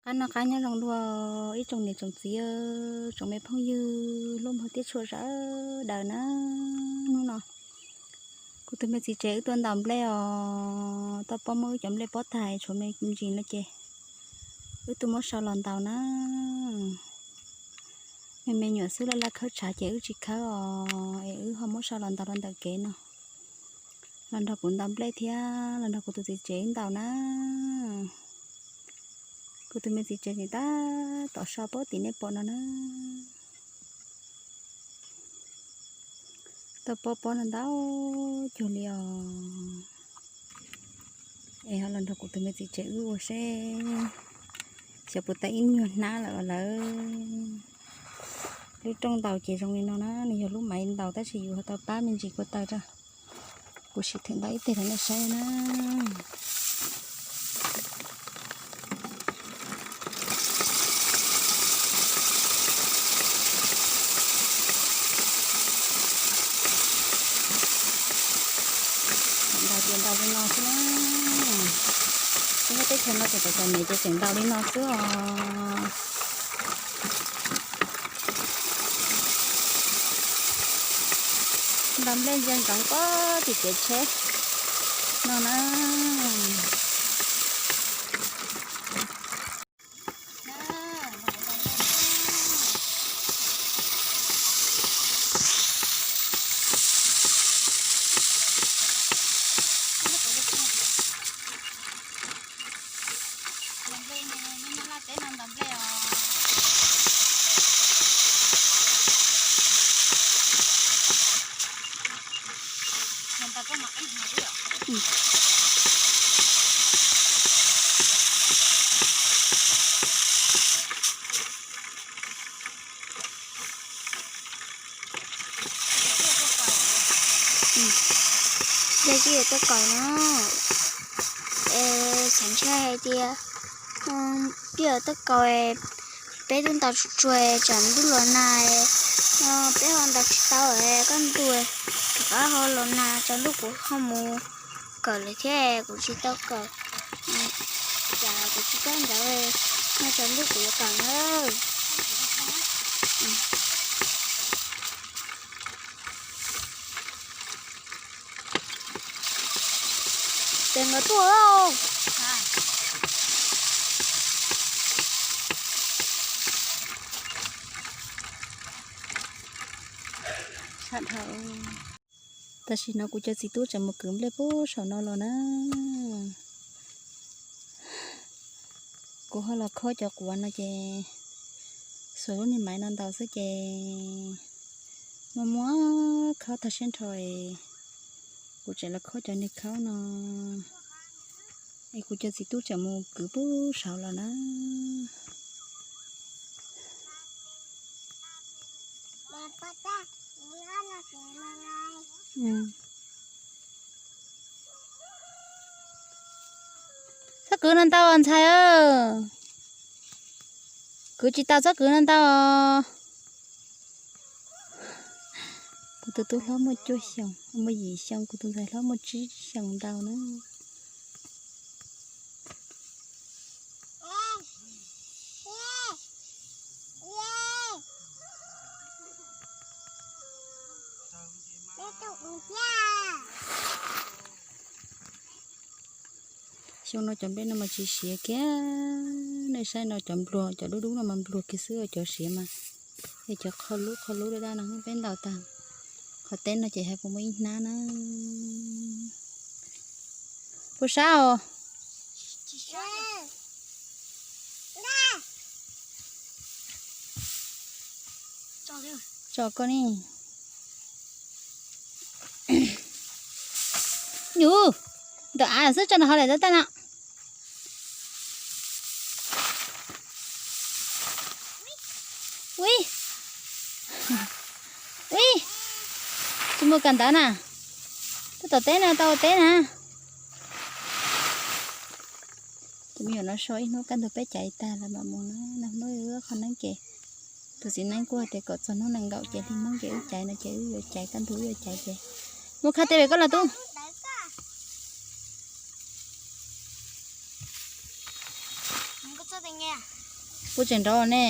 Qab no qab nyob zoo dua ib tsoom niam tsoom txiv, tsoom me phooj ywg hlub npawg thiab txhua sawv daws na. Hnub no kuv tus me txiv tsev wb tuaj ntaus nplej os, tau pob muab wb cov nplej pob tag tshuav me ntsis no ces wb tuaj muab sau los ntaus na. Me me nyuam xwb laj laj khawb tshav ces wb tsis khawb os, es wb ho muab sau los ntaus rau ntawm kev no. Los nrog kuv ntaus nplej thiab los nrog kuv tus txiv tsev wb ntaus na. Kuv tus me txiv tsev tseem tab tom so pob tim nej pom no na. Tau pob pob no ntau cuag li os. Es ho los nrog kuv tus me txiv tsev wb ua seb xyov puas tau ib nyuag hnab lawm lawm. Lub rooj ntaus ces zoo li no na, nws yog lub maiv ntaus tab sis yus ho tau pab me ntsis ko taw rau. Kuv sim thwm ntaus ib teg rau nej saib na. Ntaus ces ntaus li no xwb na. Peb nyob teb chaws no tseem txom txom nyem ces tseem ntaus li no xwb os. Ntaus nplej ntsia ntsoov pob tim kev tsheb no na. Yog tsis yog tej kaus no, es xav ntshai hais tias twb yog tej kaus, peb twb ntaus tsuag tsuag tsam ntuj los nag, peb ho ntaus tsis tau, kaj ntug rov qab ho los nag tsam ntuj kuv ho mus kawm lawm thiab kuv tsis tau kawm. Tsam kuv tsis kawm ntawd no tsam ntuj kuv yuav kawm na. Ces nkawd tuaj lauj. Sab dhau. Tam sim no kuv cov txiv tub tseem mus kwv nplej puag saum no los na. Kuv ho los khob cov quav no ces xuas lub niag maiv no ntaus xwb ces muaj muaj khaub tag siab nrho es kuv tseem los khob cov niag khaub no es kuv cov txiv tub tseem mus kwv puag saud los na. Txhob kwv no ntau ntxhais. Kwv tsis tau txhob kwv no ntau. Kuv tus tub hlob muaj cuaj xyoos, muaj yim xyoo, kuv tus ntxhais hlob muaj tsib xyoos ntau na. Xyoo no cov nplej no mas tsis siav kiag. Nej saib no cov npluag, cov dub dub no mas npluag kiag xwb, cov siav mas yog cov qhov lub qhov lub daj daj no peb ntaus tag. Qhov teb no ces hais puas muaj ib hnab na. Puas sab os? Tso koj ne. Ub, ntawm av xwb tso nram hauv lawm tab taj no. Ui, ui, tsis mus kawm ntawv na. Tab tom teb no, tau ua teb na. Tus me nyuam no so ib hnub kaj ntug peb caiv tag lawm mam mus na, nag hnub wb qhov neeb ces tus txiv neeb kuj hais tias kom txog hnub nees nkaum ces hli Hmoob ces wb caiv no ces wb yuav caiv, kaj ntug wb yuav caiv ces mus kha teb pem koj los tub. Kuv tseem nrov ne.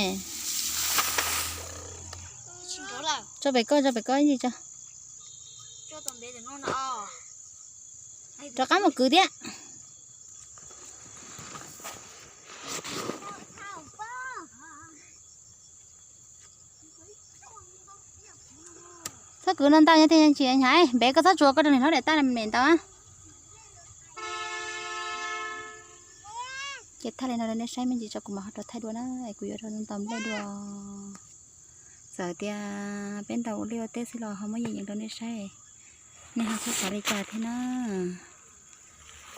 Tso pem koj, tso pem koj ib ntsis tso. Rov qab mus kwv thiab. Txhob kwv no ntau nyob tej tsis hnyav, npem koj txhob tsuas koj rau niam hlob daim tawb me ntau. Ces thaij li no rau nej saib me ntsis tso kuv mam ho rau thaij dua na, es kuv yuav rau ntau nplej dua. Txawm tias peb ntaus ua liaj ua teb xwb los ho muab yeej yeem rau nej saib, nej ho txhob xav li cas thiab na.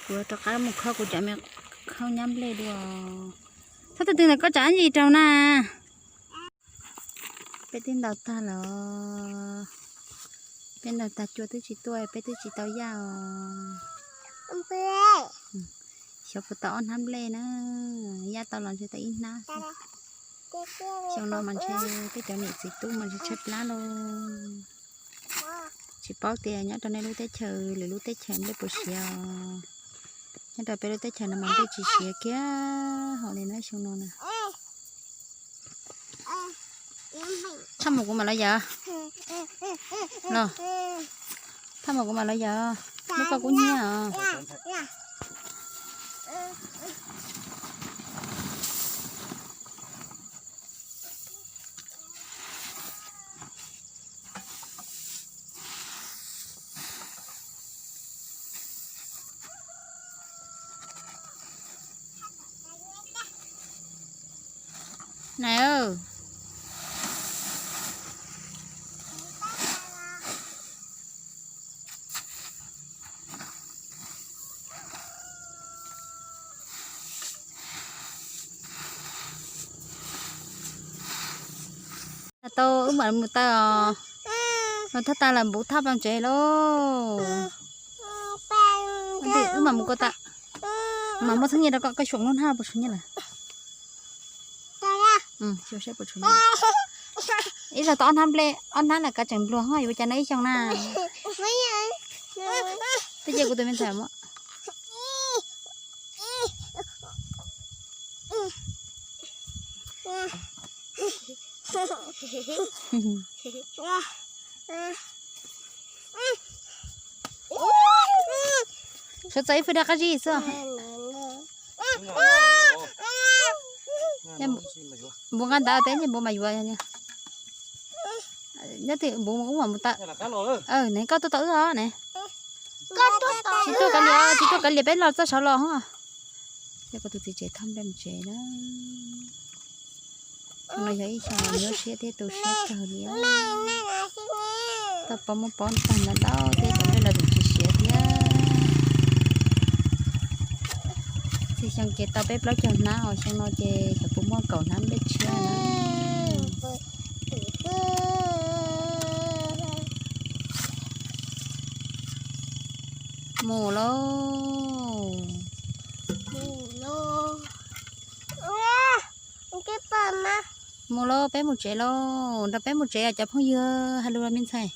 Kuv rov qab mus khob kuv cov me khob nyab nplej dua. Txhob twg twg ntawm koj tsam ntsis rau na. Peb twb ntaus tag lawm, peb ntaus tag cua twb tsis tuaj, peb twb tsis tau yaj os. Xyov puas tau ob hnab nplej na, yaj tau los ntshe tau ib hnab xwb. Xyoo no mas ntshe peb cov niam txiv tub mas ntshe tshaib plab lauj. Tsis paub tias nyob rau nej lub teb chaws, lwm lub teb chaws nplej puas siav os. Nyob rau peb lub teb chaws no mas nplej tsis siav kiag hos li na xyoo no na. Txhob mus kuv mam los yawm. Los, txhob mus kuv mam los yawm. Lub koj kub hnyiab os. Nai, tau wb mam mus taw os. Thaj tas lawm npuv thaj pas tsev lauj. Wb mam mus ko taw. Mam muab txheeb nyiaj rau koj, koj xyuam lub hnab puas tshuav nyiaj lawm. Ib zaug tau ob hnab nplej, ob hnab lawm kav tseem npluag ho yuav cas no ib xyoos na. Twb cia kuv tus me ntxhais muab. Sawv txog ib fwj dab qab zib xwb. Npuv nqa ntawd peb npuv mas yuav. Nyob twg npuv mus ub mam mus tawm. Ne koj tuaj tau wb os ne. Tsis tuaj kav liam, tsis tuaj kav liam peb los txoj saud los. Yog koj tus txiv tsev thauj nplej mus tsev na. Xyoo no yog ib xyoo nyuaj siab thiab tu siab kawg li. Tau pov muab pov tag ntau ntau thiab cov nplej no tseem tsis siav thiab. Txij xyoo ces tau peb plaub caug hnab os, xyoo no ces xyov puas muaj kaum hnab nplej tshiab na. Mus lauj. Mus lauj, peb mus tsev lauj, nrog peb mus tsev os cov phooj ywg, hais lus los me ntxhais.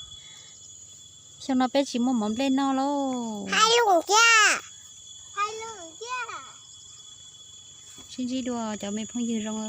Xyoo no peb tsis muaj mov nplej noj lauj. Sib ntsib dua cov me phooj ywg zoo.